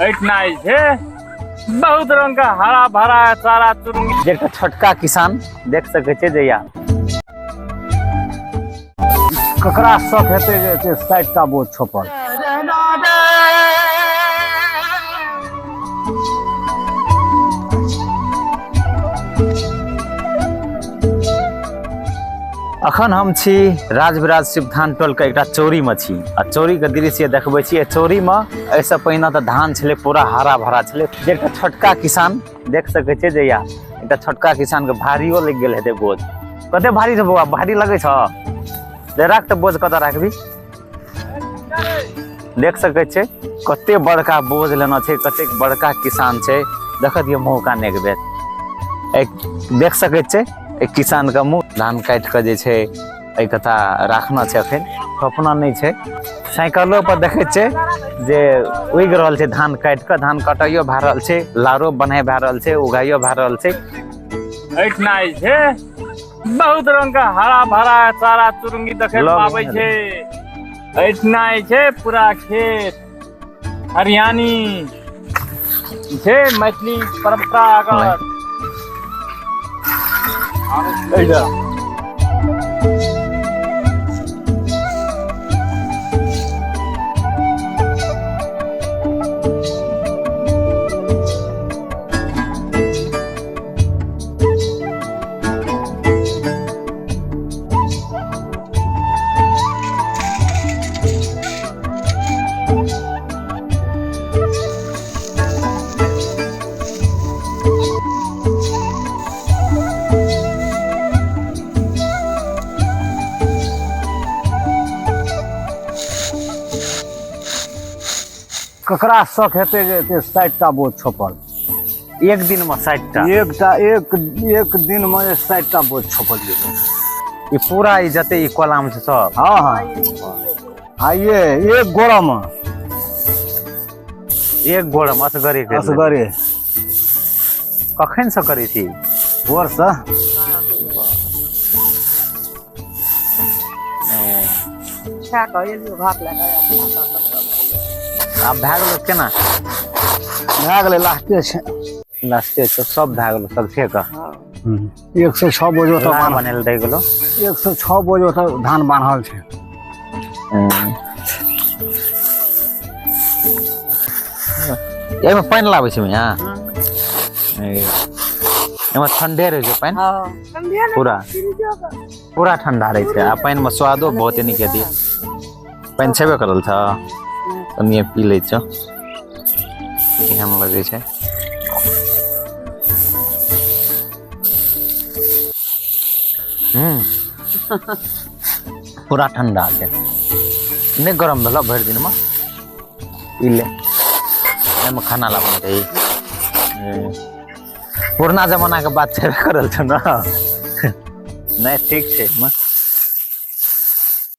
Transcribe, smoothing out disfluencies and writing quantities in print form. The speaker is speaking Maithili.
एहिठिना जे छै बहुत रंग के हरा भरा सारा चुरंगी। जे एकटा छोटका किसान देख सकै छै जहिया ककरा शौक हेतै जे एते 60टा बोझ छोपल। अखन हम छी राजविराज शिवधान टोल के एकटा चौरी में छी आ चौरी के दृश्य देखबै छी। चौरी में एहिसँ पहिने तऽ धान छलै पूरा हरा भरा छलै। जे एकटा छोटका किसान देख सकै छै जहिया एकटा छोटका किसान के भारियो लागि गेल हेतै बोझ। कते भारी छै बौआ? भारी लगै छौ? जे राख तऽ बोझ कतऽ राखबी? देख सकै छै कते बड़का बोझ लेना छै, कतेक बड़का किसान छै। देख दियौ मुँह कान एक बेर, एक देख सकै छै एक किसान के मुँह। धान काटि कऽ जे छै एहि कथा राखना छै, अखन थोपना नहि छै। साइकिलो पर देखै छै जे उगि रहल छै धान काटि कऽ, धान कटाइयो भए रहल छै, लारो बनाइ भए रहल छै, उगाइयो भए रहल छै। एहिठिना जे छै बहुत रंग के हरा भरा सारा चुरंगी देखे लग पाबै छै। एहिठिना जे छै पूरा खेत हरियाणी छै, मैथिली परंपरागत। ककरा शौक हेतै जे एते 60टा बोझ छोपल? एक दिन में 60टा? एकटा, एक दिन में 60टा बोझ छोपल गेलै। ई पूरा ई जते ई कोलाम छै सब? हाँ, हाँ। आइए एक गोरा में। एक गोरा में असगरे करि लेबै। असगरे। कखन से करै छी? भोर से। आब भए गेलो केना? भए गेलै, लास्टे छै। लास्टे छै, सब भए गेलो सब ठेका। 106 बोझ ओतऽ लाह बान्हल। बनेल दै गेलो। 106 बोझ ओतऽ धान बान्हल छै। एहिमे पानि लाबै छै मियाँ? एहिमे ठंडे रहै छै पानि। पूरा पूरा ठंडा रहै छै आ पानिमे स्वादो बहुत नीक हेतै। पानि छेबे करल छ, कनिए पी लै छौ, केहन लगै छै। पूरा ठंडा छै, नहि गरम भेल भरि दिनमे। ई ले, एहिमे खाना लाबना चाही। पुरना जमाना के बात छेबे करल छौ ने? नहि ठीक छै।